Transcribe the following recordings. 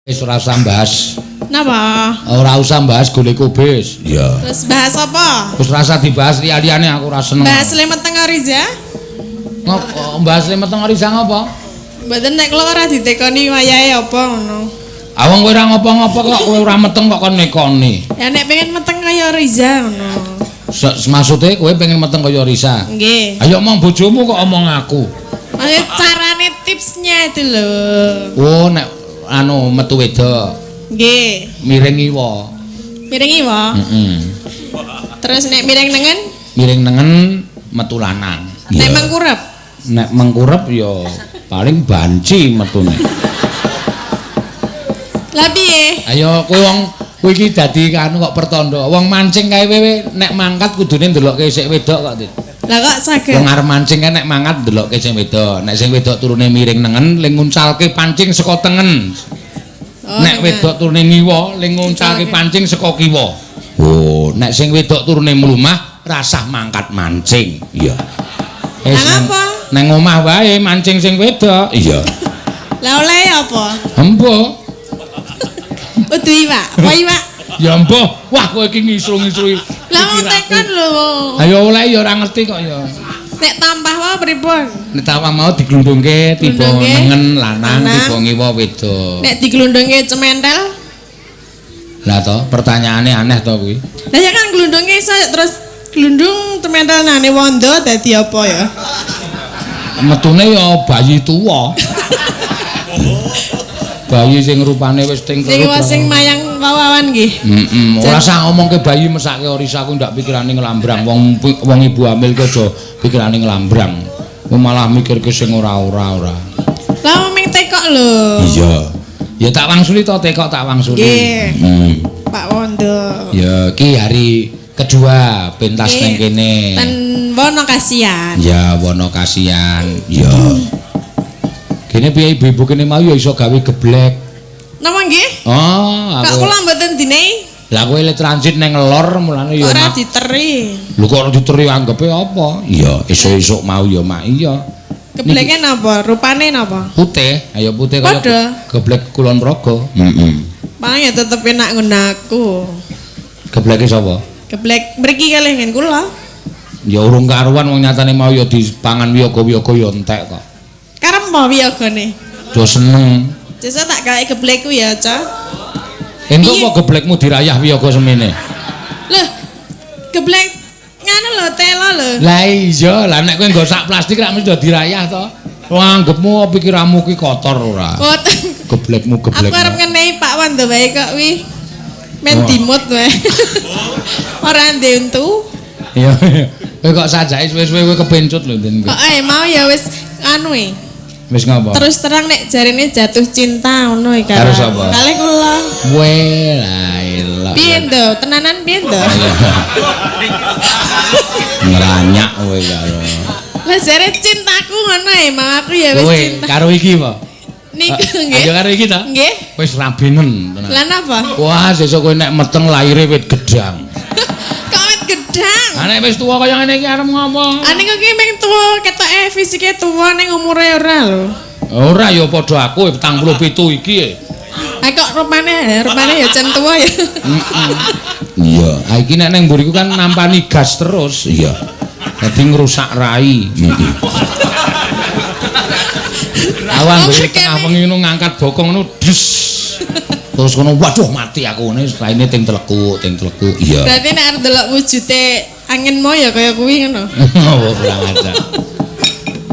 Wis ora usah bahas. Napa? Ora usah bahas golek kubis. Iya. Terus bahas apa? Wis ora usah dibahas liya-liyane, aku ora seneng. Bahas le meteng Riza? Ngopo bahas le meteng Riza ngopo? Mboten, nek kula ora ditekoni wayahe apa ngono. Ah, wong kowe ora ngopo-ngopo kok, kowe ora meteng kok kon nekoni. Ya nek pengen meteng kaya Riza ngono. Maksude kowe pengen meteng kaya Riza? Nggih. Ayo omong bojomu kok omong aku. Maksudnya carane, tipsnya itu lho. Oh, nek anu metu wedok. Nggih. Miring ngiwa. Miring ngiwa? Heeh. Terus nek miring nengen? Miring nengen metu lanang. Nek mengkurep? Nek mengkurep ya paling banci metune. Lah piye? Ayo kowe wong kowe iki dadi anu kok pertanda. Wong mancing kae wewe nek mangkat kudune ndelokke sik wedok kok, Dit. Lah kok saged? Wong arep mancing kae nek mangkat ndelokke sing wedok. Nek sing wedok turune miring nengen, ling nguncalke pancing saka tengen. Oh, nek wedok turune ngiwa, ling nguncalke pancing saka kiwa. Oh, nek sing wedok turune mlumah, rasah mangkat mancing. Iya. Lah ngapa? Nang omah wae mancing sing wedok. Iya. Lah oleh apa? Embuh. Udu iwak, apa iwak? Ya embuh. Wah, kowe iki ngisru-ngisrui. Lah wong tekon lho. Ayo oleh ya ora ngerti kok ya. Nek tampah wae pripun? Nek tampah mau diglundungke tiba nengen lanang, tiba ngiwa wedok. Nek diglundungke cementel? Lah to, pertanyaane aneh to kuwi. Lah ya kan glundungke iso terus glundung cementel nane wondo dadi apa ya? Metune ya bayi tuwa. Bayi sing rupane wis ting sing sing mayang wawan nggih. Heeh. Ora usah ngomongke bayi mesake Orisa, aku ndak pikirane nglambrang. Wong wong ibu hamil ki aja pikirane nglambrang. Malah mikirke sing ora-ora ora. Lah ming tekok lho. Iya. Ya tak wangsuli to, tekok tak wangsuli. Nggih. Heeh. Pak Wondo. Ya iki hari kedua pentas nang kene. Ten Wonokasian. Ya Wonokasian. Ya. Kene piye ibu-ibu kene mau ya iso gawe geblek. Napa nggih? Oh, aku. Kok kula mboten dinei? Lah kowe le transit nang lor mulane ya ora diteri. Lho kok ora diteri anggepe apa? Iya, esuk-esuk mau ya mak iya. Gebleke napa? Rupane napa? Putih, ayo putih kaya geblek Kulon Progo. Heeh. Paling ya tetep enak nggon aku. Gebleke sapa? Geblek mriki kalih ngen kula. Ya urung karuan wong nyatane mau ya dipangan wiyaga-wiyaga ya entek kok. Karep mau wiyagane? Do seneng. Sesuk tak gawe geblekku ya, Ca. Entuk apa geblekmu dirayah wiyaga semene? Loh, geblek nganu lho, telo lho. Lah iya, lah nek kowe nggo sak plastik rak mesti dirayah to. Wong anggepmu pikiranmu ki kotor ora? Geblekmu geblek. Aku arep ngenehi Pak Wando wae kok wi. Men dimut wae. Ora ndek untu. Iya. Kowe kok sajake suwe-suwe kowe kepencut lho, Den. Kok mau ya wis anu e. Wis ngapa? Terus terang nek jarine jatuh cinta ngono iki. Karo sapa? Kalih kula. Weh, la ilah. Piye to? Tenanan piye to? Ngranyak kowe karo. Lah jare cintaku ngono e, mau aku ya wis cinta. Karo iki apa? Niku nggih. Ayo karo iki ta? Nggih. Wis rabinen tenan. Lah napa? Wah, sesuk kowe nek meteng laire wit gedang. Kok wit gedang? Lah nek wis tuwa kaya ngene iki arep ngopo? Ah niku ki ming tuwa, ketoke fisike tuwa ning umure ora lho. Ora ya padha aku 47 iki. Ah kok rupane, rupane ya jan tuwa ya. Iya, ah iki nek ning mburiku kan nampani gas terus. Iya. Dadi ngrusak rai. Heeh. Awan mburi tengah wengi ngono ngangkat bokong ngono des. Terus kono waduh mati aku ngene raine ting telekuk, ting telekuk. Iya. Berarti nek arep delok wujude angin mau ya kaya kuwi ngono. Oh, kurang ajar.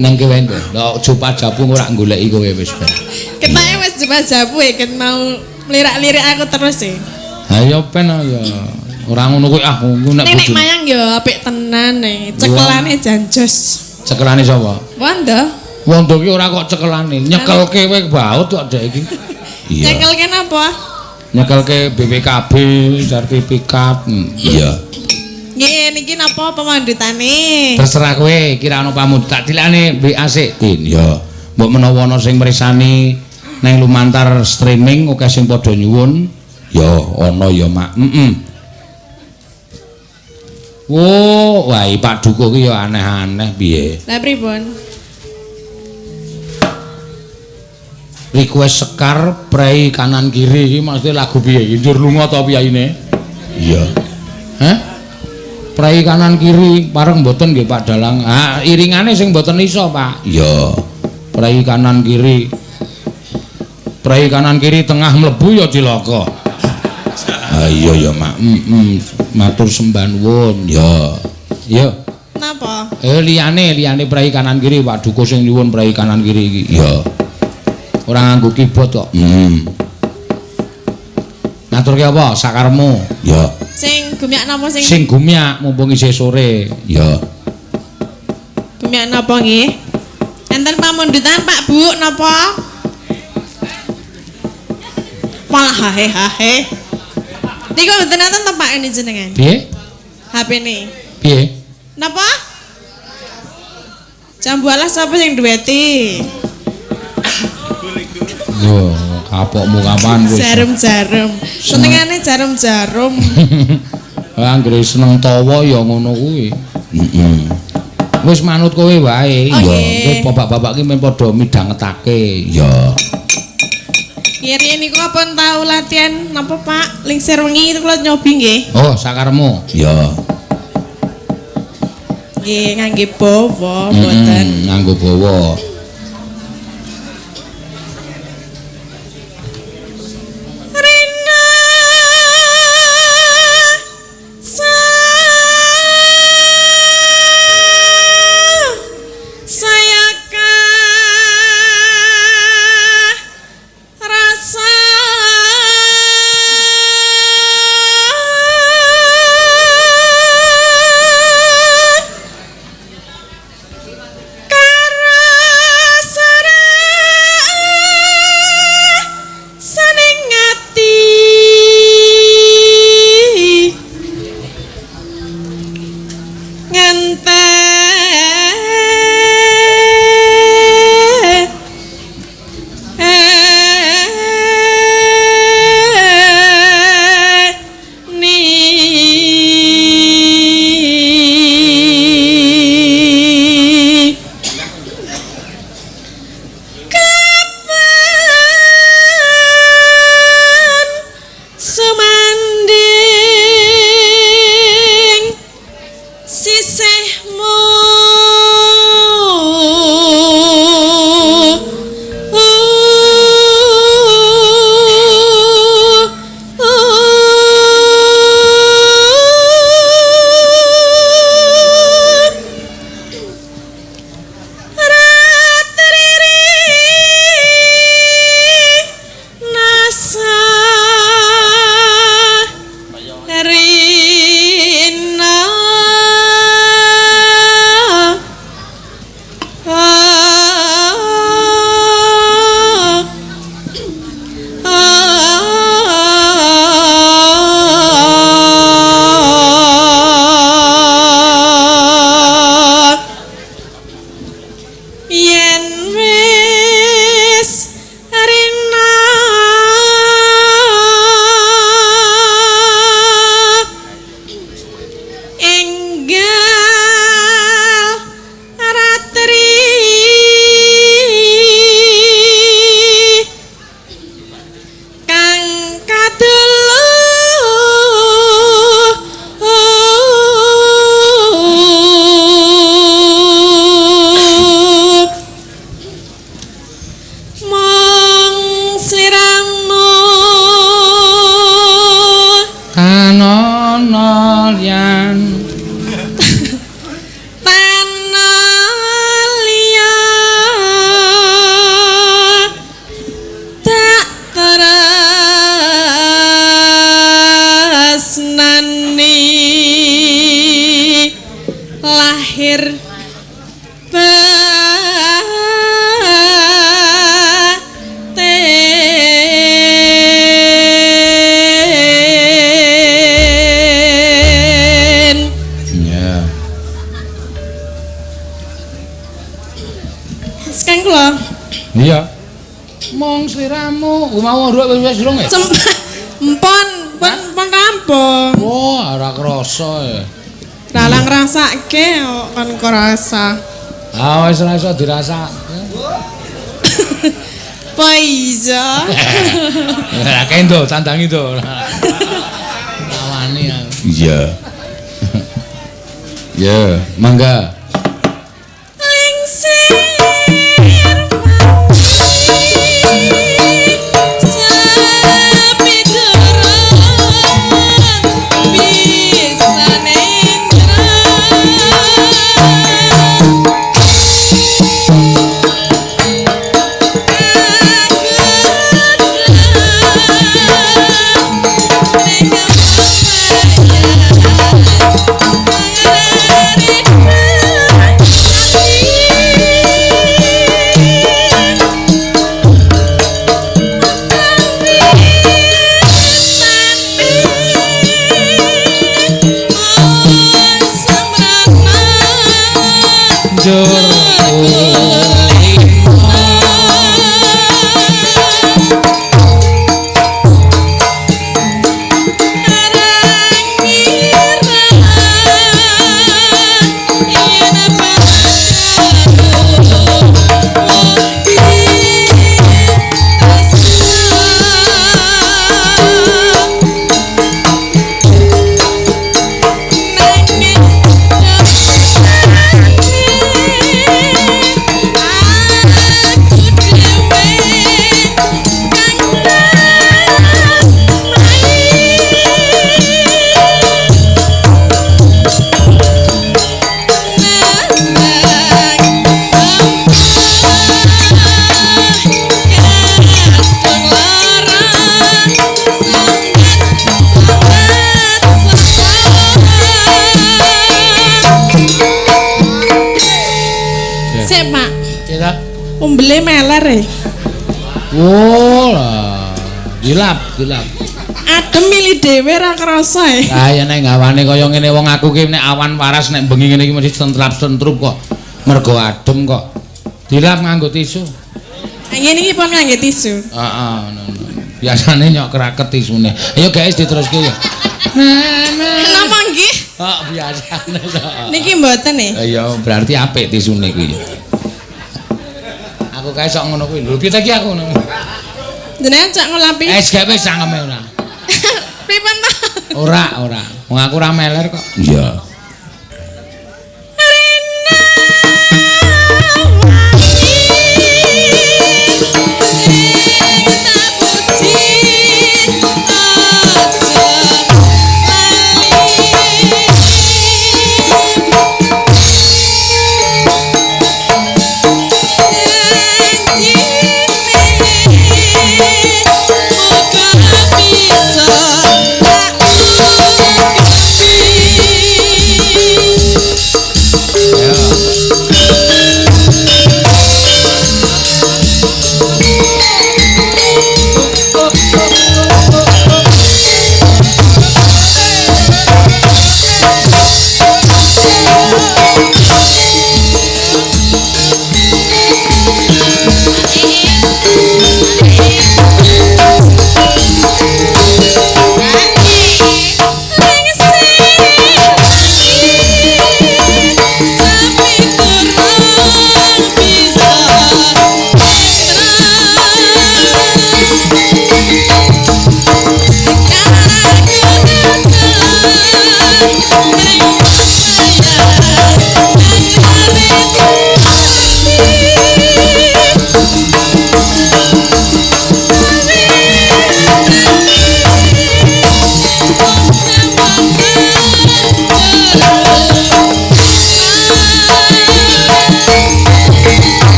Nang kowe endo. Lha jopa japu ora goleki kowe wis ben. Ketake wis jopa japu e ket mau lirak-lirik aku terus e. Ha ya ben ya. Ora ngono kuwi ah nek nek mayang ya apik tenan e. Cekelane jan jos. Cekelane sapa? Wondo. Wondo ki ora kok cekelane, nyekelke kowe baut kok dek iki. Iya. Nyekelke napa? Nyekelke BPKB, sertifikat. Iya. Nggih, niki napa pamundhutane? Terserah kowe, kira ana pamundhut tak tilane WA sik, Din. Ya. Mbok menawa ana sing mresani nang lumantar streaming akeh sing padha nyuwun. Ya, ana ya, Mak. Heeh. Wo, wah Pak Dukuh ki ya aneh-aneh piye? Lah pripun? Request Sekar prei kanan kiri iki maksude lagu piye iki? Njur lunga ta piyayine? Iya. Hah? Prei kanan kiri pareng mboten nggih Pak Dalang. Ah, iringane sing mboten iso, Pak. Iya. Prei kanan kiri. Prei kanan kiri tengah mlebu ya cilaka. Ah iya ya, Mak. Matur sembah nuwun. Ya. Ya. Napa? Liyane prei kanan kiri Pak Duko sing nyuwun prei kanan kiri iki. Iya. Ora nganggo keyboard kok. Ngaturke apa sakaremu? Ya. Sing gumyak napa sing? Sing gumyak mumpung isih sore. Ya. Gumyak napa nggih? Enten pamundutan Pak Bu napa? Malah hahe hahe. Niku mboten enten to Pak ini jenengan? Piye? HP-ne. Piye? Napa? Jambu alas sapa sing duweti? Yo, kapokmu kapan kowe? Jarum-jarum. Senengane jarum-jarum. Anggere seneng tawa ya ngono kuwi. Heeh. Wis manut kowe wae. Ya, kowe bapak-bapak ki men padha midhangetake. Ya. Kiri niku apa tau latihan napa Pak? Lingsir wengi itu kula nyobi nggih. Oh, sakaremu. Ya. Nggih, ngangge bawa mboten. Nganggo bawa. Iya. Mong sliramu mau nduk wis durung ya? Empon, pon rampung. Wah, ora krasa ya. Lah ngrasake kok kon krasa. Ah wis ora iso dirasake. Apa iso? Lah kendo tandangi to. Lawani aku. Iya. Ya, mangga. Umbele meler e. Oh lah, dilap, dilap. Adem milih dhewe ra krasa e. Ah ya nek gawane kaya ngene wong aku ki nek awan waras nek bengi ngene iki mesti sentrap-sentrup kok. Mergo adem kok. Dilap nganggo tisu. Ngene iki pun nganggo tisu. Heeh, ngono. Biasane nyok kraket tisune. Ayo guys diteruske ya. Kenapa nggih? Kok biasane to. Niki mboten e. Ya berarti apik tisune kuwi. Aku kae sok ngono kuwi. Lho piye ta iki aku ngono. Jenengan cak nglapi. Wis gak wis cangkeme ora. Pripun ta? Ora, ora. Wong aku ora meler kok. Iya.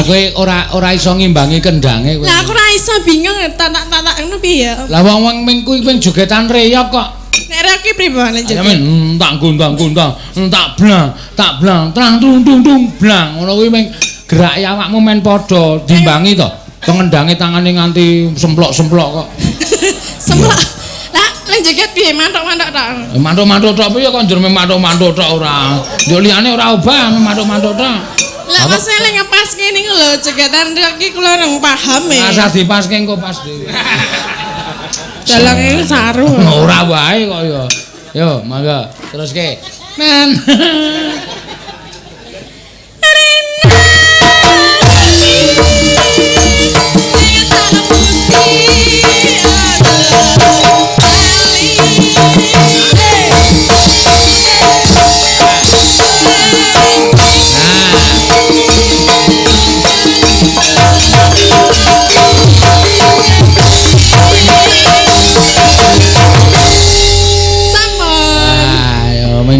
Kowe ora iso ngimbangi kendhange kowe. Lah aku ora iso bingung tatak-tatak ngono piye ya. Lah wong-wong ming kuwi ping jogetan reyok kok. Nek rok ki pripun lanjut? Ya men tak gondang-gondang, tak blang, tak blang, trang tung tung tung blang. Ngono kuwi meng gerake awakmu men padha dimbangi to. Pengendange tangane nganti semplok-semplok kok. Semplok. Lah lek joget piye mantuk-mantuk tok? Mantuk-mantuk tok piye kok njur mantuk-mantuk tok ora. Yo liyane ora obah mantuk-mantuk tok. Lah mas lek ngepaske niku lho jogetan rok ki kula rong paham e. Asal dipaske engko pas dhewe. Dalange saru. Ora wae kok ya. Yo, mangga teruske. Men.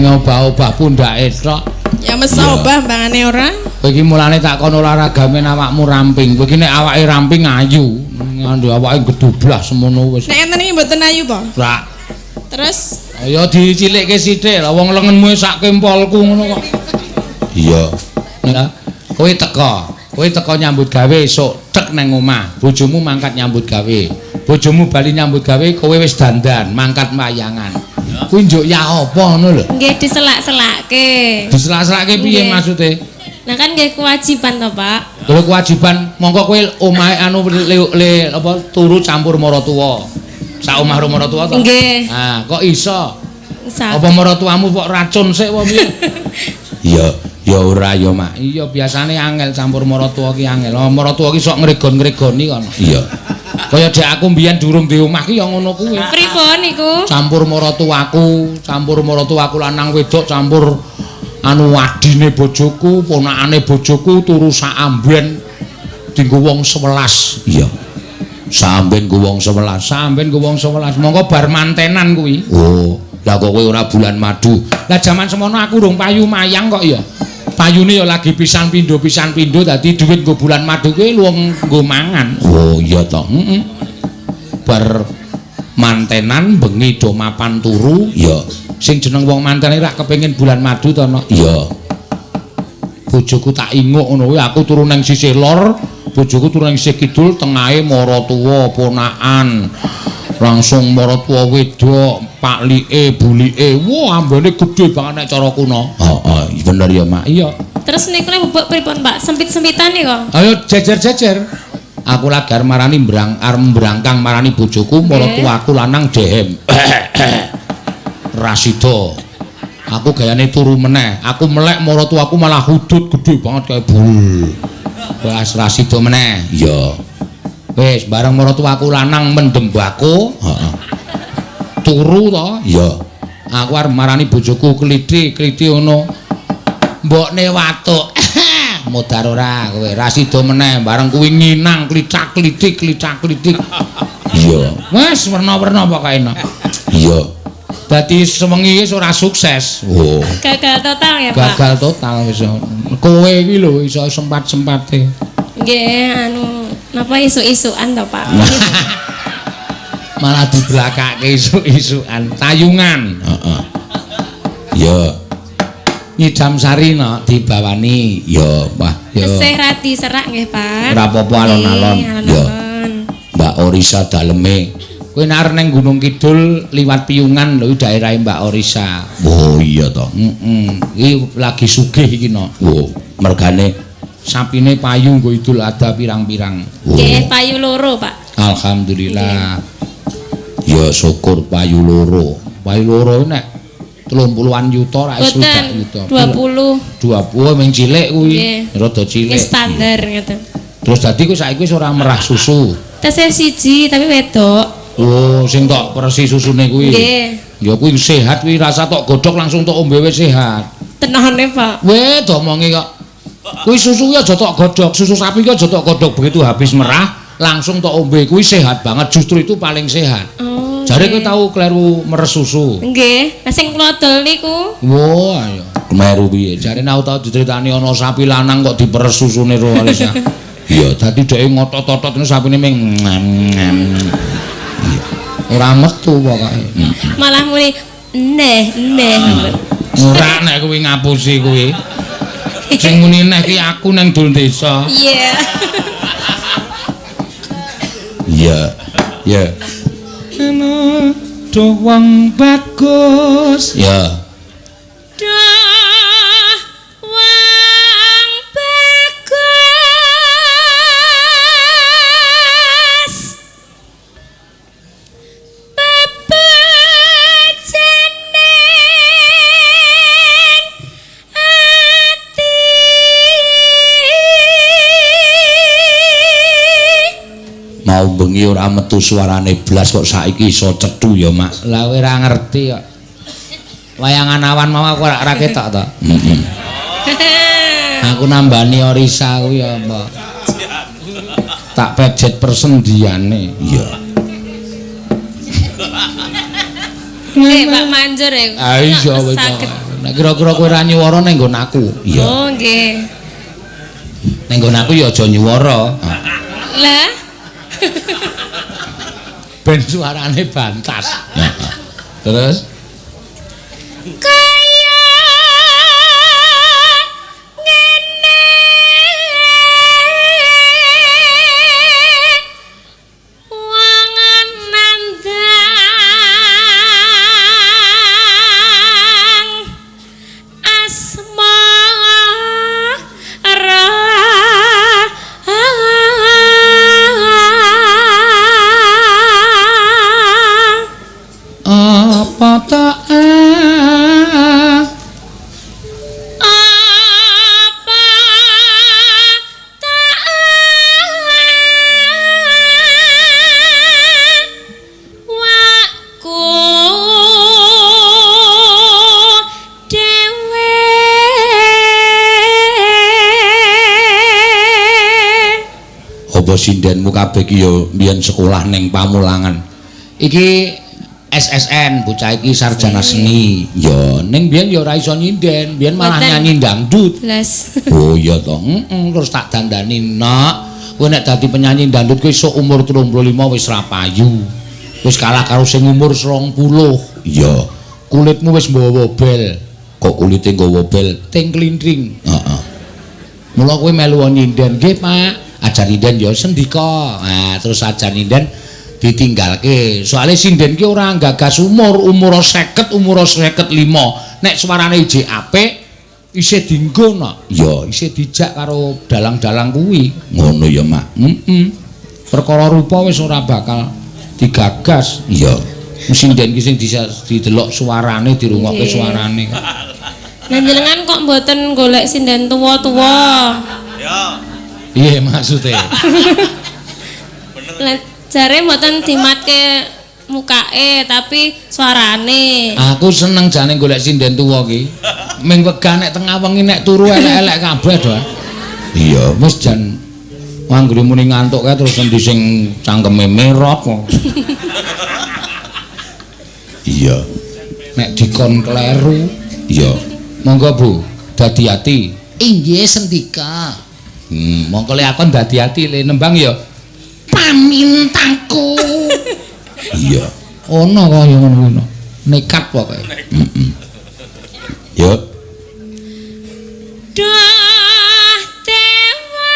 Obah-obah pundhake tok. Ya mesti obah mbangane ora. Kowe iki mulane tak kon olahraga men awakmu ramping. Kowe iki nek awake ramping ayu, ngandhe awake gedublah semono wis. Nek enten iki mboten ayu po? Ora. Terus ya dicilikke sithik lah wong lengenmu sak kempolku ngono kok. Iya. Ya. Kowe teko, kowe teko nyambut gawe esuk tek nang omah. Bojomu mangkat nyambut gawe. Bojomu bali nyambut gawe, kowe wis dandan, mangkat wayangan. Kuwi njuk ya apa ngono lho? Nggih diselak-selake. Diselak-selake piye maksude? Nah kan nggih kewajiban to, Pak. Lho kewajiban mongko kowe omahe anu le apa turu campur maratuwa. Sak omah karo maratuwa to? Nggih. Ah, kok iso? Apa maratuwamu kok racun sik apa piye? Iya, ya ora ya, Mak. Iya, biasane angel campur maratuwa ki angel. Maratuwa ki sok ngregon-ngregoni kono. Iya. Kaya dek aku mbiyen durung di omah ki ya ngono kuwi. Pripun niku? Campur maratuwaku, campur maratuwaku lanang wedok, campur anu adine bojoku, ponakane bojoku turu sak amben dinggo wong 11. Iya. Samben nggo wong 11, samben nggo wong 11. Mongko bar mantenan kuwi. Oh, lah kok kowe ora bulan madu. Lah jaman semono aku urung payu mayang kok ya. Payune ya lagi pisan pindho dadi dhuwit nggo bulan madu kuwi wong nggo mangan. Oh iya to. Heeh. Bar mantenan bengi do mapan turu. Iya. Sing jeneng wong mantene rak kepengin bulan madu to, no? Iya. Bojoku tak inguk ngono kuwi aku turu nang sisih lor, bojoku turu nang sisih kidul, tengahe maratuwa ponakan. Langsung maratuwa wedok, paklike, bulike. Wah, ambene gedhe banget nek cara kuno. Heeh, bener ya, Mak. Iya. Terus niku nek bubuk pripun, Pak? Sempit-sempitan niku. Ayo jejer-jejer. Aku lagi arep marani mbrangkang marani bojoku, maratuwaku lanang dehem. Rasida. Aku gayane turu meneh. Aku melek maratuwaku malah hudut gedhe banget kaya bul. Wes rasida meneh. Iya. Wis bareng maratuwaku lanang mendem bako, heeh. Turu to? Iya. Aku arep marani bojoku klithik-klithik ngono. Mbokne watuk. Modar ora kowe. Rasida meneh bareng kuwi nginang klithak-klithik klithak-klithik. Iya. Wis werna-werna pokoke. Iya. Dadi sewengi wis ora sukses. Oh. Gagal total ya, Pak. Gagal total wis. Kowe iki lho iso sempat-sempate. Nggih, anu napa isuk-isukan to, Pak? Malah diblakake isuk-isukan, tayungan. Heeh. Ya. Nyidam sari no dibawani. Ya, wah, ya. Tesih radi serak nggih, Pak. Ora apa-apa alon-alon. Ya. Mbak Orisa daleme. Kowe nek arep ning Gunung Kidul liwat Piyungan lho daerahe Mbak Orisa. Oh iya to. Heeh. Iki lagi sugih iki no. Oh, mergane sapine payu nggo Idul Adha pirang-pirang. Nggih, payu loro, Pak. Alhamdulillah. Ya syukur payu loro. Payu loro nek 30-an yuta ra iso yuta. 20. 20 mung cilik kuwi. Rada cilik. Standar ngoten. Terus dadi kuwi saiki wis ora merah susu. Tesih siji tapi wedok. Oh, sing tok persi susune kuwi. Nggih. Ya kuwi sehat kuwi rasa tok godhog langsung tok ombe wis sehat. Tenane, Pak. Weh, domongi kok. Kuwi susu kuwi aja tok godhog, susu sapi kuwi aja tok godhog begitu habis merah langsung tok ombe kuwi sehat banget, justru itu paling sehat. Oh. Jare kowe tau kleru meres susu. Nggih, lah sing kula dol niku. Wah, ayo. Kleru piye? Jare aku tau diceritani ana sapi lanang kok diperes susune ro Alisa. Iya, dadi dheke ngotot-otot ngono sapine ming. Ora metu pokoke. Malah muni Neh, neh. Ora nek kuwi ngapusi kuwi. Sing muni neh ki aku nang dul desa. Iya. Iya. Ya. Ana do wong bagus. Ya. Duh wong bagus. Bebejenen ati. Mau bengi ora metu suarane blas kok saiki iso cethu ya, Mak. Lah kowe ora ngerti kok. Wayangan awan mau aku ora ketok to. Heeh. Aku nambani Orisa kuwi apa. Tak pejet persendiane. Iya. Nggih, Pak Manjur ya. Ah iya wis. Nek kira-kira kowe ora nyuwara ning nggon aku. Iya. Oh, nggih. Ning nggon aku ya aja nyuwara. Lah ben suarane bantas. Terus kaya ngene wong nandang asmara. Apa tak Apa tak wakku dhewe. Apa sindenmu kabeh ki ya mbiyen sekolah ning Pamulangan. Iki SSN, bocah iki sarjana seni. Ya, ning biyen ya ora iso nyinden, biyen malah nyanyi dangdut. Blas. Oh iya to. Heeh, terus tak dandani, "Nak, kowe nek dadi penyanyi dangdut kowe esuk umur 35 wis ra payu. Wis kalah karo sing umur 20." Iya. Kulitmu wis nggawa bel. Kok kulite nggawa bel? Ting klintring. Heeh. Mula kowe melu nyinden, "Nggih, Pak." Ajar nyinden ya sendika. Nah, terus ajar nyinden ditinggalke. Soale sinden ki ora nggagas umur, umur 50, umur 55. Nek suarane ijik apik, isih dienggo nak. Ya, isih dijak karo dalang-dalang kuwi. Ngono ya, Mak. Heeh. Perkara rupa wis ora bakal digagas. Iya. Sinden ki sing didelok suarane, dirungokke suarane. Lah jenengan kok mboten golek sinden tuwa-tuwa? Ya. Iya maksude. Lah jare mboten dimatke mukake tapi suarane. Aku seneng jane golek sinden tuwa ki. Ming wegah nek tengah wengi nek turu elek-elek kabeh do. Iya, wis jan anggere muni ngantuk kae terus endi sing cangkeme merok. Iya. Nek dikon kleru. Iya. Monggo Bu, dadi ati. Inggih sendika. Mongko le akon dadi ati le nembang ya. Pamintaku. Iya. Ono kaya ngono kuwi. Nekat pokoke. Heeh. Yo. Duh dewa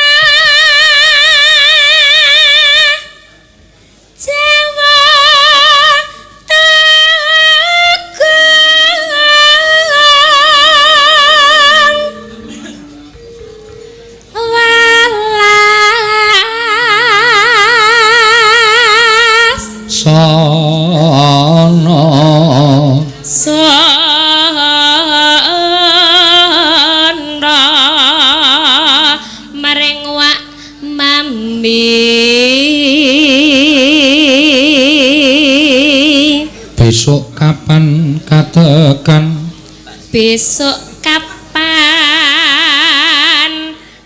Jawa Tegung welas Sono sono maring wak mami. Besok kapan katekan? Besok kapan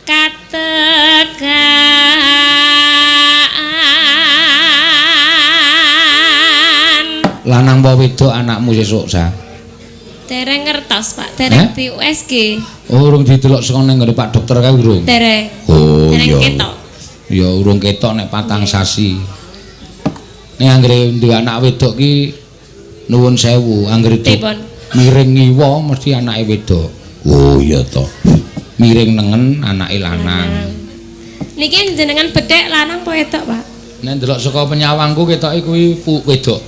katekan? Lanang apa wedok anakmu sesuk, Sa? Dereng ngertos, Pak. Dereng di USG. Oh, urung didelok saka ning nggone Pak Dokter kae urung. Dereng. Oh, dereng iya. Ketok. Ya urung ketok nek 4 sasi. Nek anggere duwe anak wedok ki Nuwun sewu, anggere miring ngiwa mesti anake wedok. Oh iya to. Miring nengen anake lanang. Niki jenengan bedhek lanang apa wedok, Pak? Nek ndelok saka penyawangku ketoke kuwi wedok.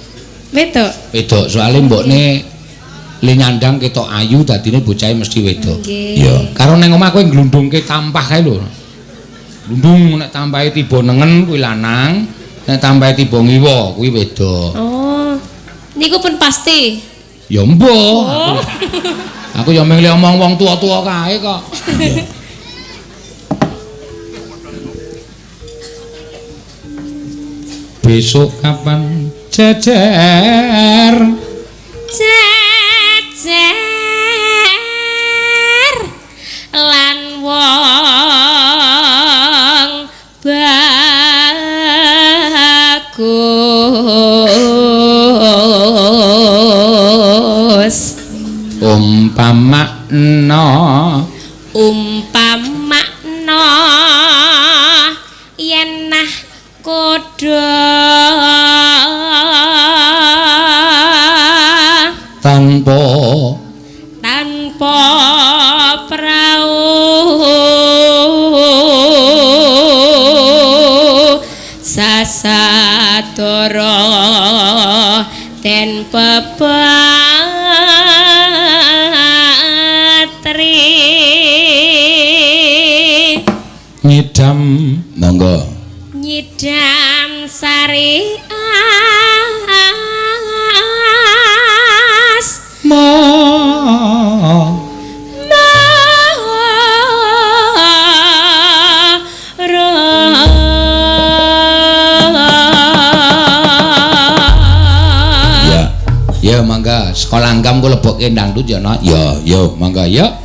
Wedok. Wedok, soalé mbokne le nyandang ketok ayu dadine bocahe mesti wedok. Iya. Karo ning omah kowe nglundungke tampah kae lho. Glundung nek tampahe tiba nengen kuwi lanang, nek tampahe tiba ngiwa kuwi wedok. Oh. Niku pun pasti. Ya mbuh. Oh. Aku ya mung omong wong tuwa-tuwa kae kok. Iya. Besok kapan jejer? Jejer lan wong bagus. Umpamakna, umpamakna yen nah kodha tanpa tanpa prau sasadara den pepatri nyidam monggo nyidam sari as ma ya ya mangga sekolah anggam ku lebokke dangdut ya nak ya ya mangga ya.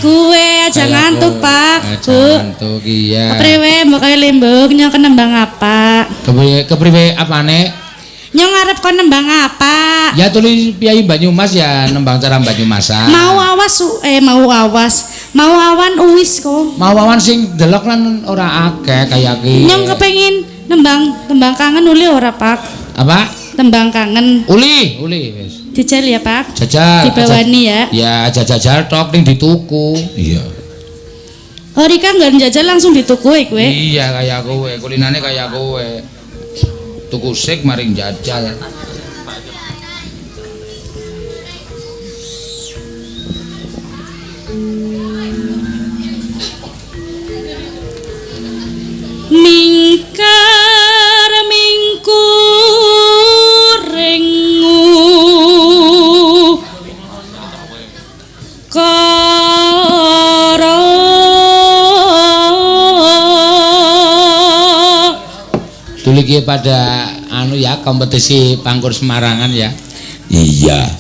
gue, aja ngantuk, Pak. Aja ngantuk, iya. Kepriwe mbok kaya lembug nyong nembang apa? Kepriwe kepriwe apane? Nyong arep kon nembang apa? Ya tulis Piyayi Banyumas ya nembang cara Banyumasan. Mau awas mau awas. Mau awan uwis kok. Mau awan sing delok lan ora akeh kaya ki. Nyong kepengin nembang tembang kangen uli ora, Pak? Apa? Tembang kangen. Uli, uli wis. Dijal ya, Pak. Jajal. Dibawani ya. Ya, jajal tok ning dituku. Iya. Oh, Rika nggak njajal langsung dituku kowe. Iya, kaya kowe, kulinane kaya kowe. Tuku sik maring jajal. Mingkar mingkuringu kara. Tuli ki pada anu ya kompetisi Pangkur Semarangan ya. Iya.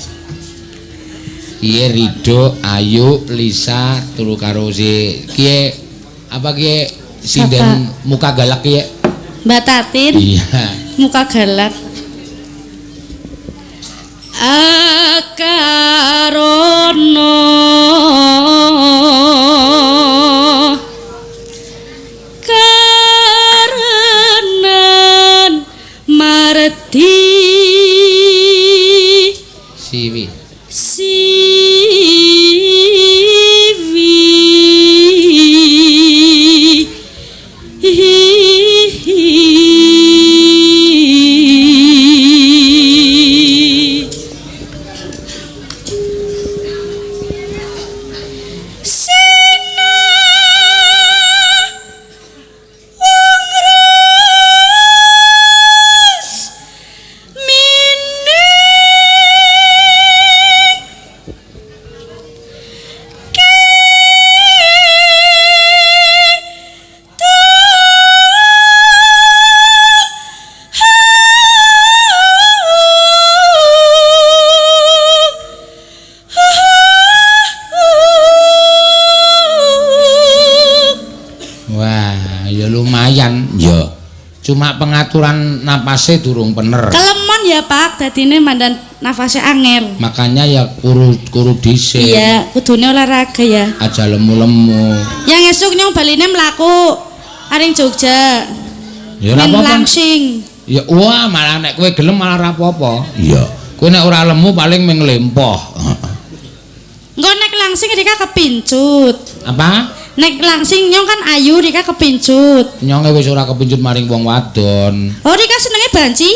Kiye Rido, Ayu, Lisa, turu karo si kiye apa kiye sinden muka galak kiye? Mbak Tatin. Iya. Muka galak. Akarono karenan marti siwi siwi Sina wong res mining Wah, ya lumayan. Ya. Cuma pengaturan napasnya durung bener. Kelemon ya, Pak, dadine mandan nafasnya angel. Makanya ya kuru-kuru dhisik. Iya, kudune olahraga ya. Aja lemu-lemu. Yang esuk nyong baline mlaku aring Jogja. Ya ora apa-apa. Langsing. Ya wah, malah nek kowe gelem malah ora apa-apa. Iya. Kowe nek ora lemu paling mung lempoh. Engko nek langsing Rika kepincut. Apa? Nek langsing nyong kan ayu Rika kepincut. Nyonge wis ora kepincut maring wong wadon. Oh, Rika senenge banci.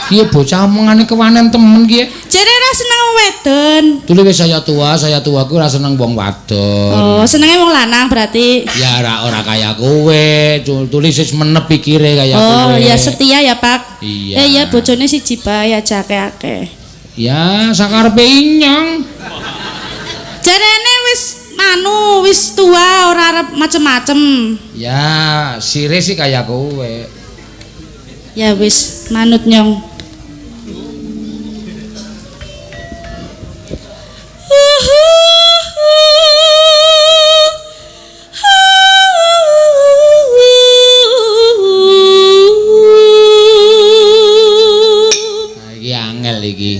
Kiye bocah omongane kewanen temen kiye. Jere ora seneng wong wedon. Tuli wis saya tua ku ora seneng wong wadon. Oh, senenge wong lanang berarti. Ya ora kaya kowe, tuli wis menep pikire kaya kowe. Oh, ya setia ya, Pak. Iya. Ya bojone siji bae aja akeh-akeh. Ya sakarepe inyong. Jarene wis anu wis tua ora arep macem-macem. Ya, sire sih kaya kowe. Ya wis manut nyong. Nah, iki angel iki.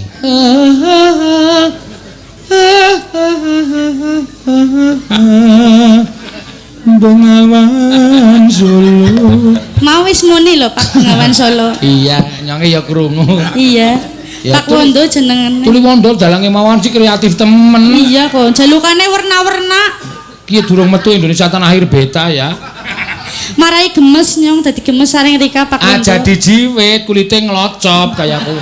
Bengawan Solo. Mau wis muni lho Pak Bengawan Solo. Iya, nyonge ya krungu. Iya. Ya, Pak Wondo jenengane. Tuli Wondo dalange mawon sih kreatif temen. Iya kok, jalukane werna-werna. Ki durung metu Indonesia Tanah Air beta ya. Marai gemes nyong, dadi gemes saring Rika Pak Wondo. Aja dijiwit, kulite nglocop kaya aku.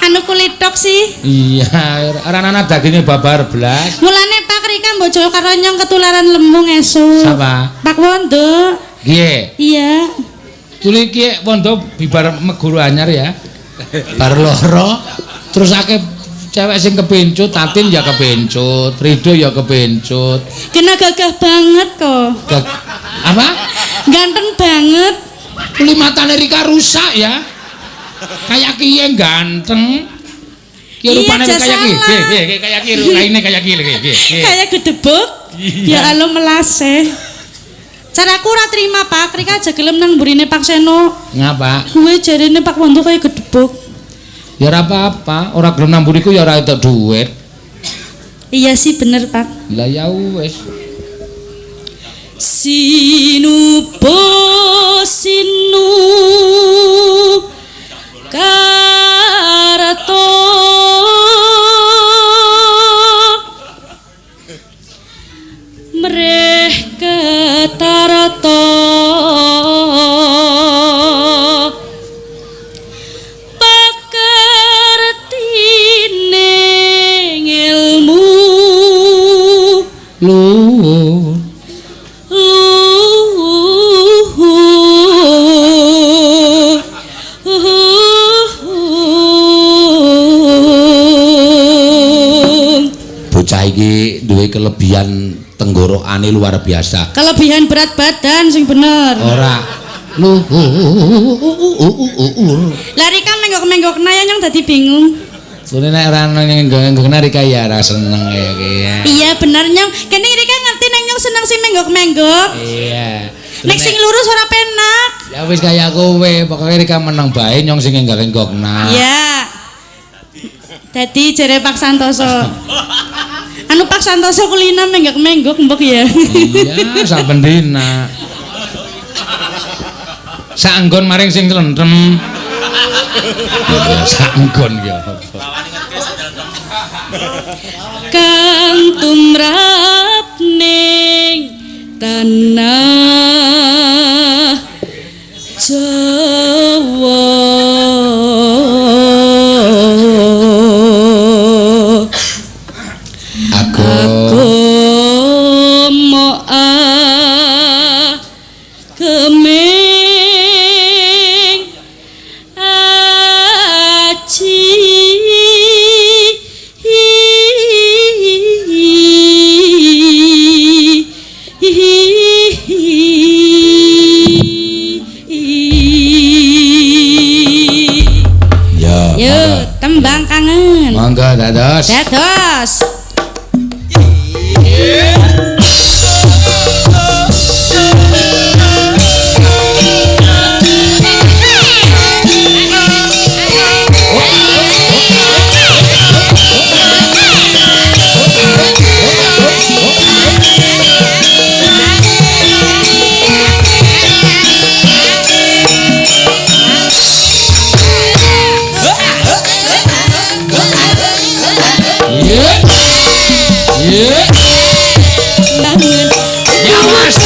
Anu kulit tok sih. Iya, ora ana daginge babar blas. Mulane Pak Rika mbok karo nyong ketularan lemu ngesuk. Sapa? Pak Wondo. Nggih. Iya. Tuli ki Wondo bibar meguru anyar ya. Bar loro terus akeh cewek sing kepencut, Tatin ya kepencut, Rido ya kepencut. Kena gagah banget kok. Apa? Ganteng banget. Tuli matane Rika rusak ya. Kayak kiye ganteng. Ki rupane Iya, kaya ki. salah. Nggih, kaya ki raine kaya ki nggih, nggih. Kayak gedebuk. Iya. Ya Allah melase. Caraku ora terima Pak, Rika aja gelem nang mburine Pak Seno. Ngapa? Gue jarene Pak Wondo kaya gedebuk. Ya ora apa-apa, ora gelem nang mburiku ya ora entuk duit. Iya sih bener Pak. Lah ya wis. Sinubo sinu karto mreh ketarto pakertine ilmu Luhur. Luhur. Bocah iki duwe kelebihan tenggorokane luar biasa. Kelebihan berat badan sing bener. Ora luhur. Lah Rika menggok-menggok ya nyong dadi bingung. Sune nek ora ngenggok-ngenggok Rika ya ora seneng ya ki ya. Iya bener nyong. Kene Rika ngerti nek nyong seneng sing menggok-menggok. Iya. Nek sing lurus ora penak. Ya wis kaya kowe, pokoke Rika meneng bae nyong sing ngenggok-ngenggokna. Iya. Dadi jere Pak Santoso. Anu Pak Santoso kulina menggok-menggok mbok ya. Iya, saben dina. Saanggon maring sing clentem. Ya saanggon ya. Kang tumrap ning tanah Jawa. Agama ageming aji Ya. Yo, tembang kangen. Monggo dados. Dados. Iya. Iya. Bangun. Ya Mas.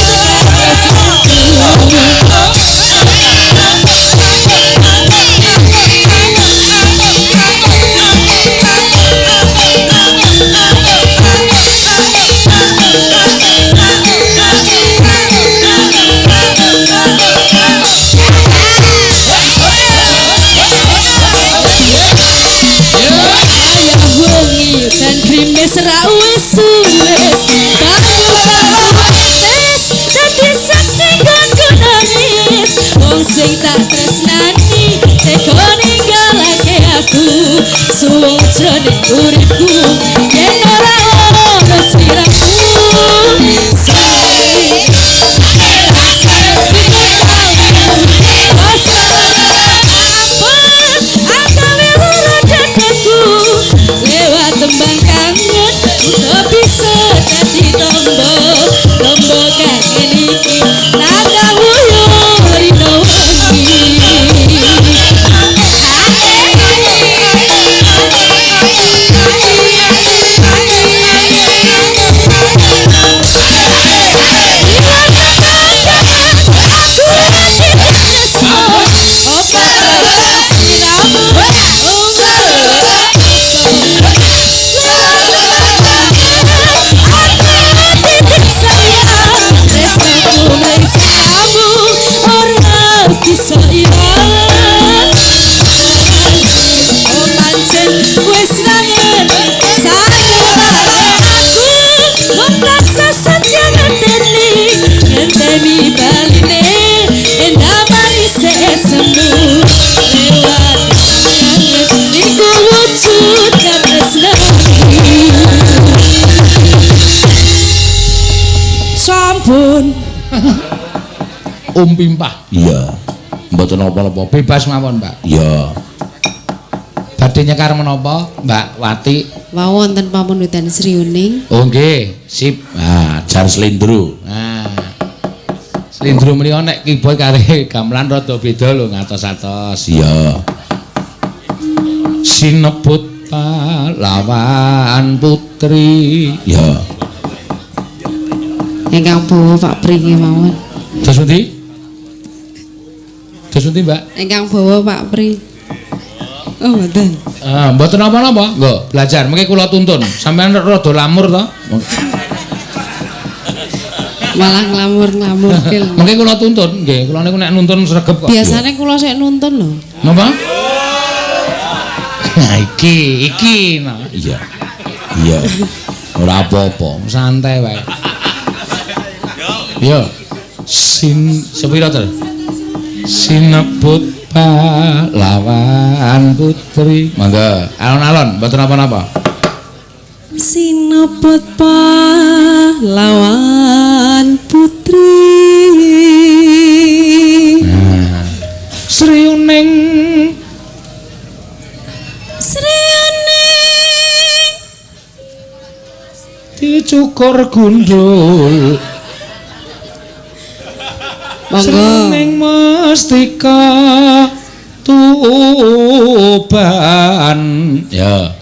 Ayah wengi dan grimis ra wis wis tes dadi saksi nggonku nangis wong sing tak tresnani tega ninggalake aku suwung jroning uripku yen ora ono sliramu. Lewat tembang kangen uga bisa dadi tombo tombo kangen iki nada wuyo rino wengi. Om Pimpah. Iya. Mboten napa-napa, bebas mawon, Mbak. Iya. Badhe nyekar menapa, Mbak Wati? Wau wonten pamundutan Sri Uning. Oh nggih, sip. Ah, jar slendro. Nah. Slendro menika nek keyboard karo gamelan rada beda lho ngatos-atos. Iya. Sinebut pahlawan putri. Iya. Ingkang bawa Pak Pri nggih mawon. Terus pundi? Terus pundi, Mbak? Ingkang bawa Pak Pri. Oh, mboten. Ah, mboten napa-napa. Nggo, belajar. Mengke kula tuntun. Sampeyan rada lamur to? Malah nglamur-nglamur ki lho. Mengke kula tuntun, nggih. Kula niku nek nuntun sregep kok. Biasane kula sik nuntun lho. Napa? Nah, iki, iki nah. Iya. Iya. Ora apa-apa, santai wae. Yo. Sin sepira to? Sinebut pahlawan putri. Monggo, alon-alon, mboten napa-napa. Sinebut pahlawan putri. Nah. Sri Uning. Sri Uning dicukur gundul. Monggo. Sri Uning mustika Tuban. Ya.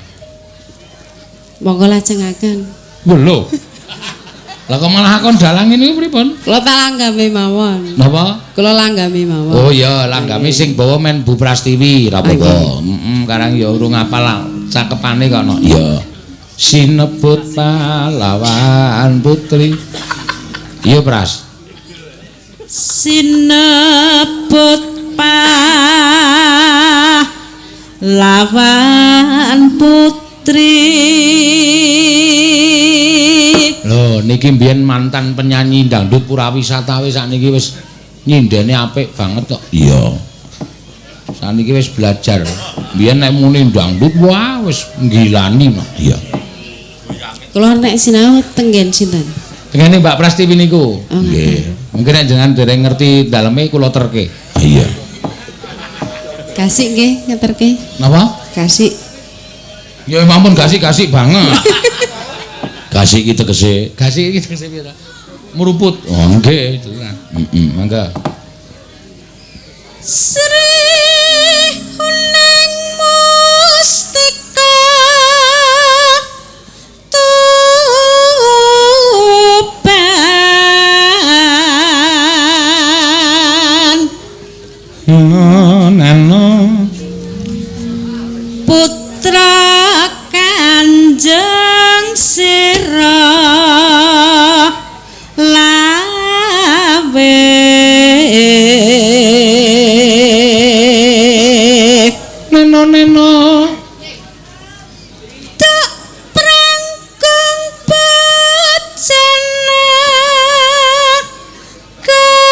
Monggo lajengaken. Lho. Lah kok malah akon dalang ini pripun? Kula tak langgame mawon. Napa? Kula langgame mawon. Oh iya, langgame sing bawa men Bu Prastiwi, ra apa-apa. Heeh, karang ya urung apal cakepane kok no. Iya. Sinebut pahlawan putri. Iya, Pras. Sinebut pahlawan putri. Lho niki mbiyen mantan penyanyi dangdut Purawisata wis sakniki wis nyindene apik banget kok. Iya. Sakniki wis belajar. Mbiyen nek muni dangdut wah wis nggilani no. Iya. Kula nek sinau tenggen sinten? Tengene Mbak Prastiwi niku. Oh, nggih. Mungkin nek jenengan dereng ngerti daleme kula terke. Iya. Kasih nggih ngeterke. Napa? Kasih. Ya ampun gasik-gasik banget. Gasik iki tegese, gasik iki tegese piye ta? Mruput. Oh nggih, jelas. Heeh, mangga. Sri Uning mustika Tuban. Neno putra Kanjeng Sira Lawe. Neno neno tak prangkung bojana kara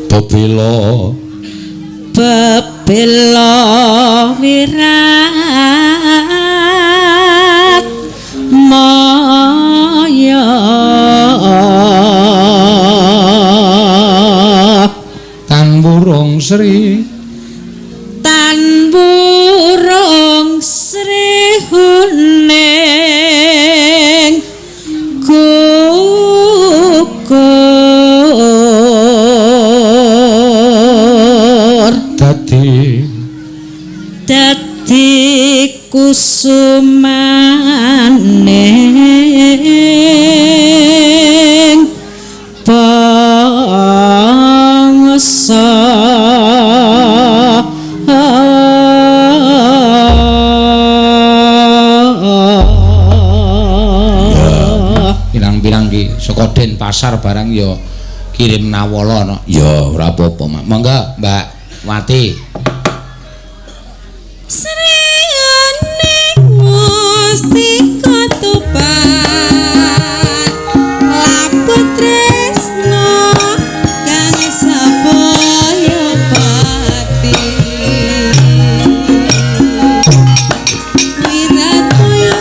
bebela bebela wirat maya tan wurung sri tan wurung sri huning gugur dadi dadi kusumaning bangsa. Pirang-pirang ki saka Denpasar barang ya kirim nawala no. Ya ora apa-apa, Mak. Monggo, Mbak Wati. Sri Uning mustika Tuban laput tresna kang sabaya pati wirat maya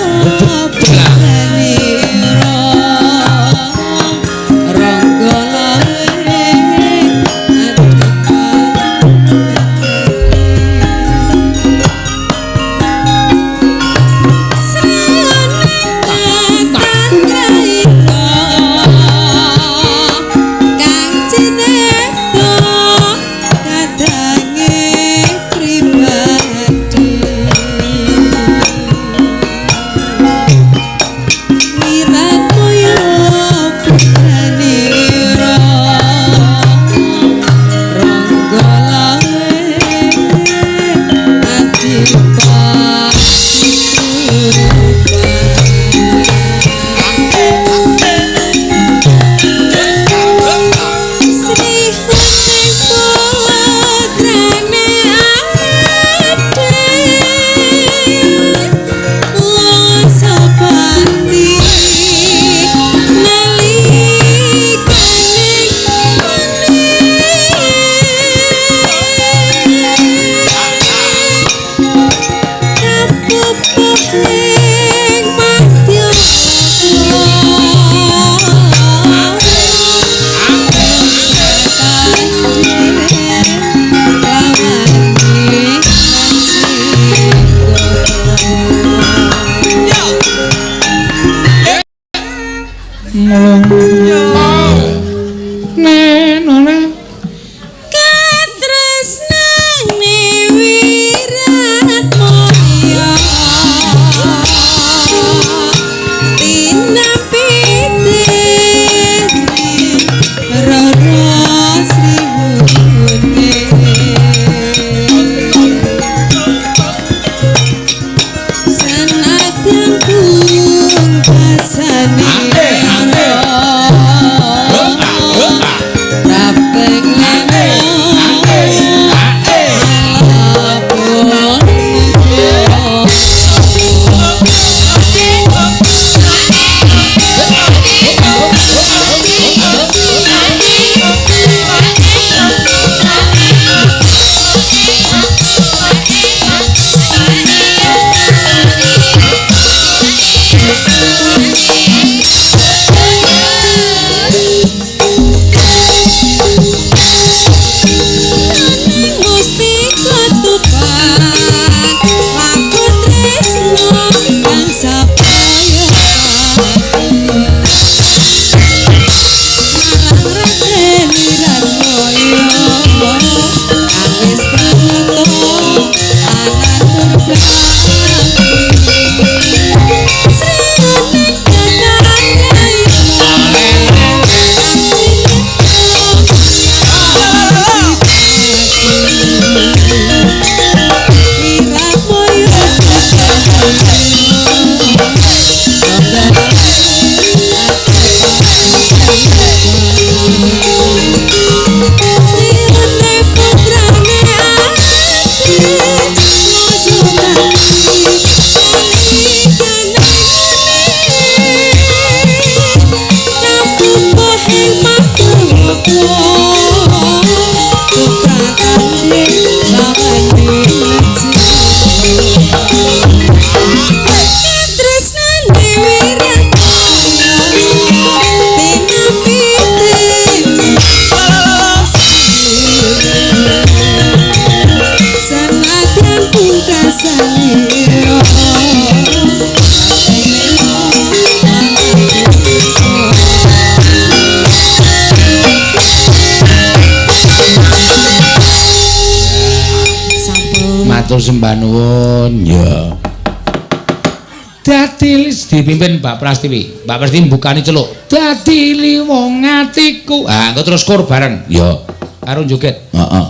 Kapupuhing madya Nenone Katresnane wiratmoyo tinapite rara sriwune senadyan pungkasane prapteng mustika tuban laku tresno kang sapaya marang Raden Wiratmoyo kang wis pranoto anatur bakti srioning Senadyan pungkasane sampun. Matur sembah nuwun. Ya. Dadi dipimpin Mbak Prastiwi. Mbak Prastiwi mbukani celuk. Dadi liwong atiku. Ah, engko terus kor bareng. Ya. Karo joget. Heeh.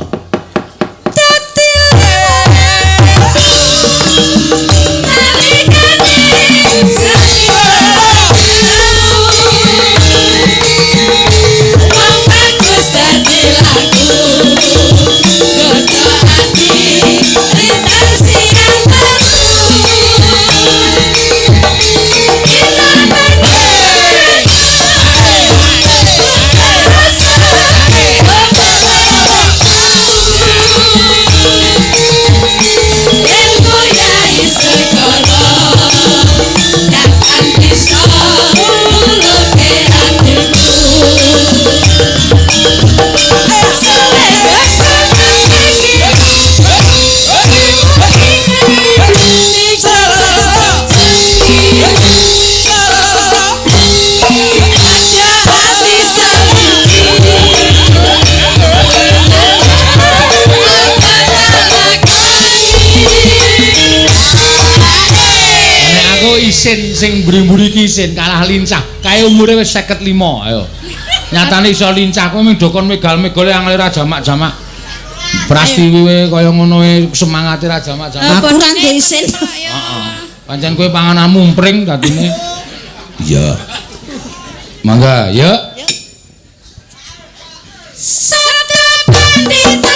Nek aku isin sing mburi-mburi iki isin kalah lincah. Kae umure wis 55, ayo. Nyatane iso lincah kowe mung dokon megal-megole angel ra jamak-jamak. Prastiwi we kaya ngono we semangate ra jamak-jamak. Aku ora ndek isin. Heeh. Pancen kowe pangananmu mpring dadine. Iya. Mangga, yuk. Sabda pandita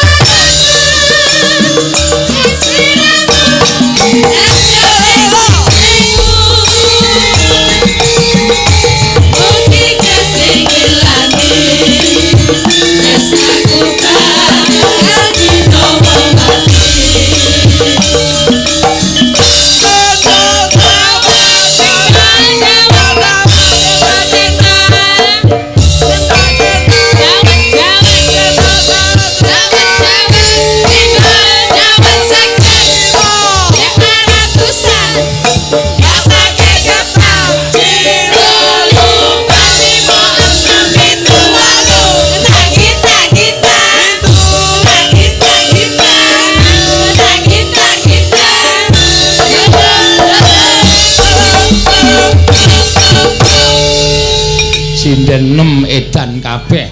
Sinden 6 edan kabeh.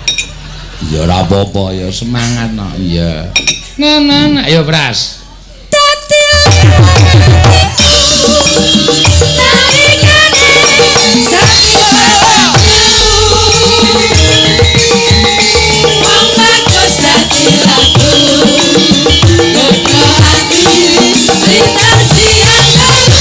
Ya ora apa-apa ya semangat no. Iya. Nah nah nah ayo Pras. Dadi nalikane wong bagus dadi lagu godho ati lintas siang dalu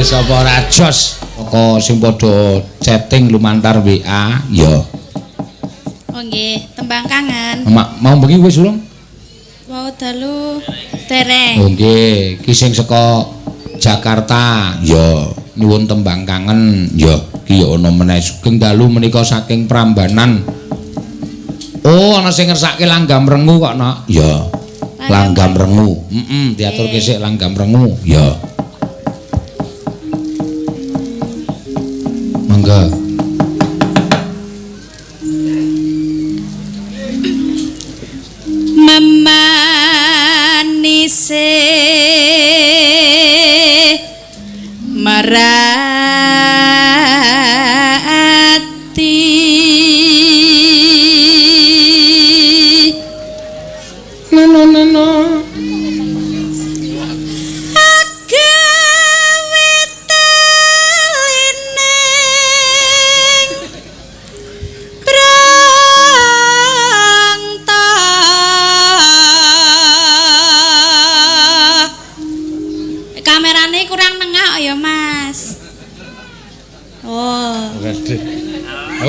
Sapa ora jos saka sing padha chatting lumantar WA ya. Oh nggih, tembang kangen. Mau bengi wis urung? Wau dalu dereng. Oh nggih, iki sing saka Jakarta ya nyuwun tembang kangen ya. Iki ya ana meneh sugeng dalu menika saking Prambanan. Oh, ana sing ngersake langgam rengu kok, Nok. Ya. Langgam rengu. Heeh, diaturke sik langgam rengu. Ya. Mangga. Memanise merati neno neno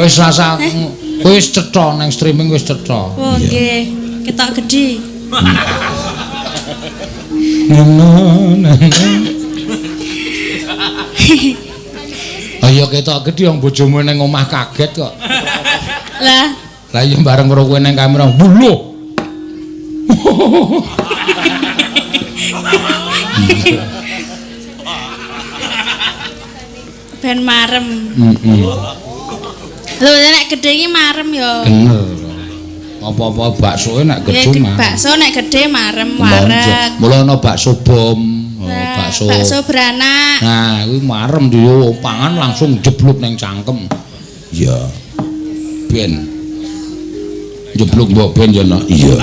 wis rasa wis cetha nang streaming wis cetha. Oh nggih, ketok gedhi. Ngono. Ayo ketok gedhi wong bojomu nang omah kaget kok. Lah, lah iya bareng karo kowe nang kamera. Lho. Ben marem. Heeh. Lho nek gedhe iki marem ya. Bener. Apa-apa baksoe nek gedhe marem. Bakso nek gedhe marem wareg. Mula ana bakso bom, bakso. Bakso beranak. Nah, kuwi marem yo pangan langsung jeblok nang cangkem. Iya. Ben. Jeblok mbok ben ya, Nak. Iya.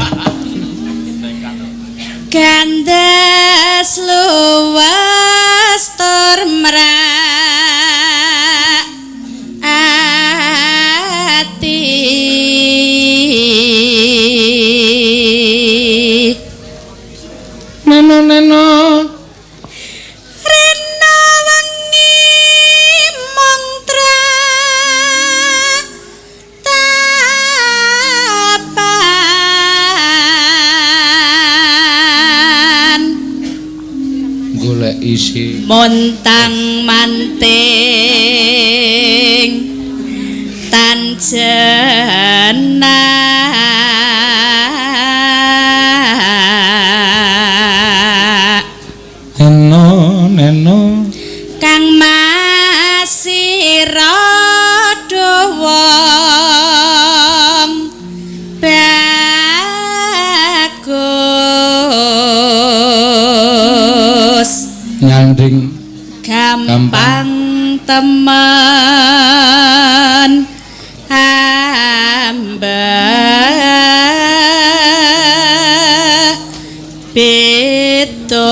Gandes luwes tur mrak ati. Neno neno rena wengi mung tratapan golek isi montang manting tan jenak neno neno kang masih rada wong bagus nyanding gampang temen beda.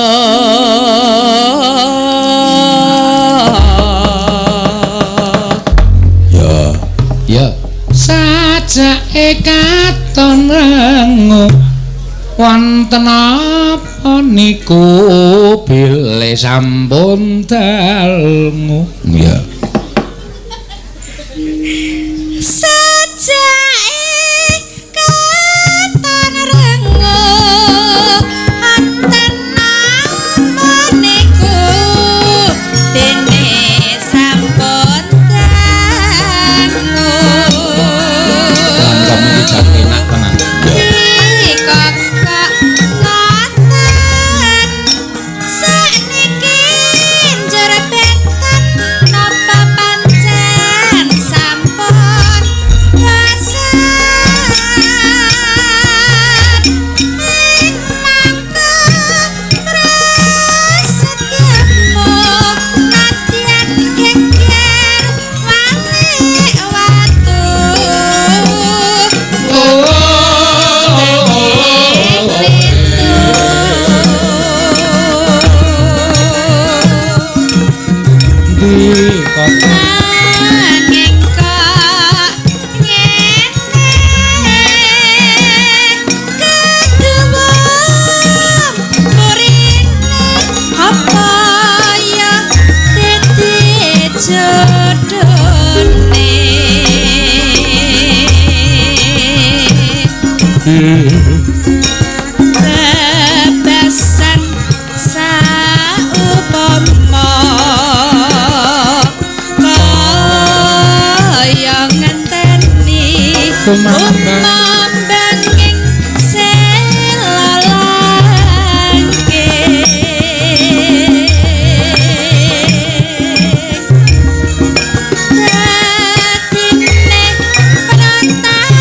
Ya. Ya. Sajake katon renguh wonten apa niku bilih sampun dalmu. Ya. Sajake katon renguh wonten apa niku dene sampun dangu. Langkah iki jan enak tenan. Ya. Kok ngoten sakniki njur benten napa pancen sampun bosan ing mangke prasetyamu nadyan geger walik watu. Ndi kok Nanging kok ngene keduwa murine apa ya dadi jodone. Bebasan saupama kaya ngenteni Tumambang. Tumambanging selalangke. Dadine prontang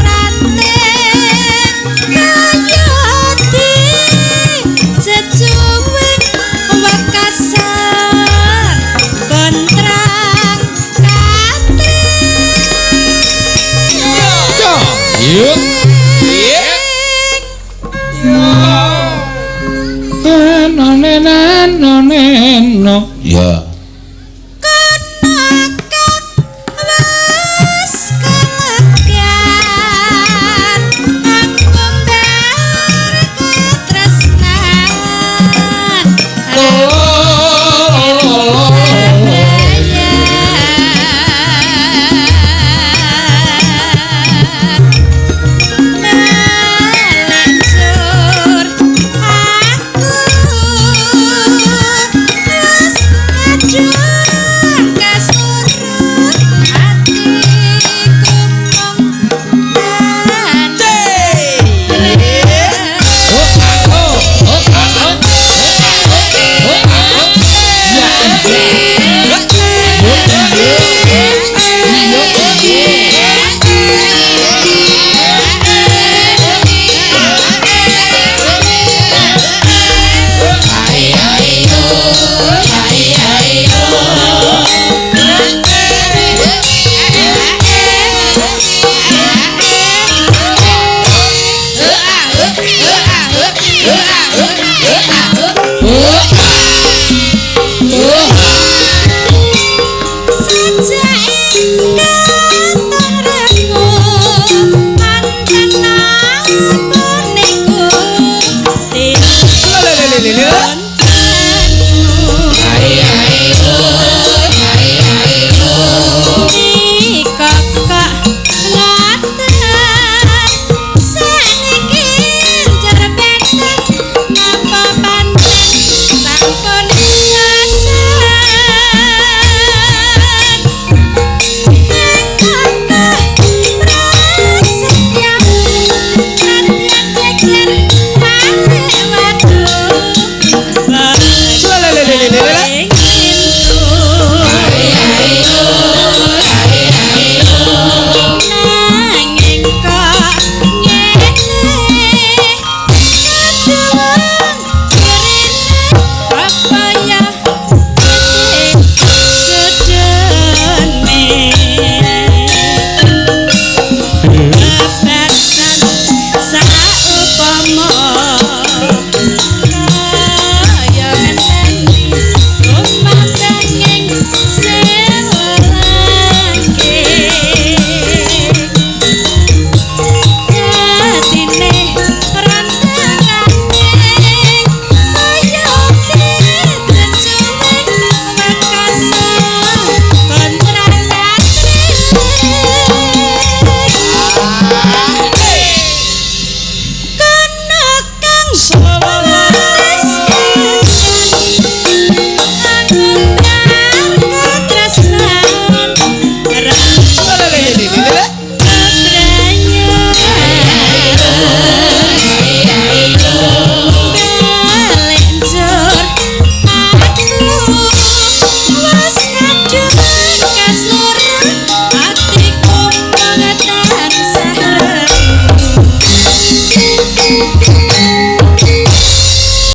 ranting kaya dijejuwing wekasan kontrang katring. Yuk. Neno neno neno. Ya.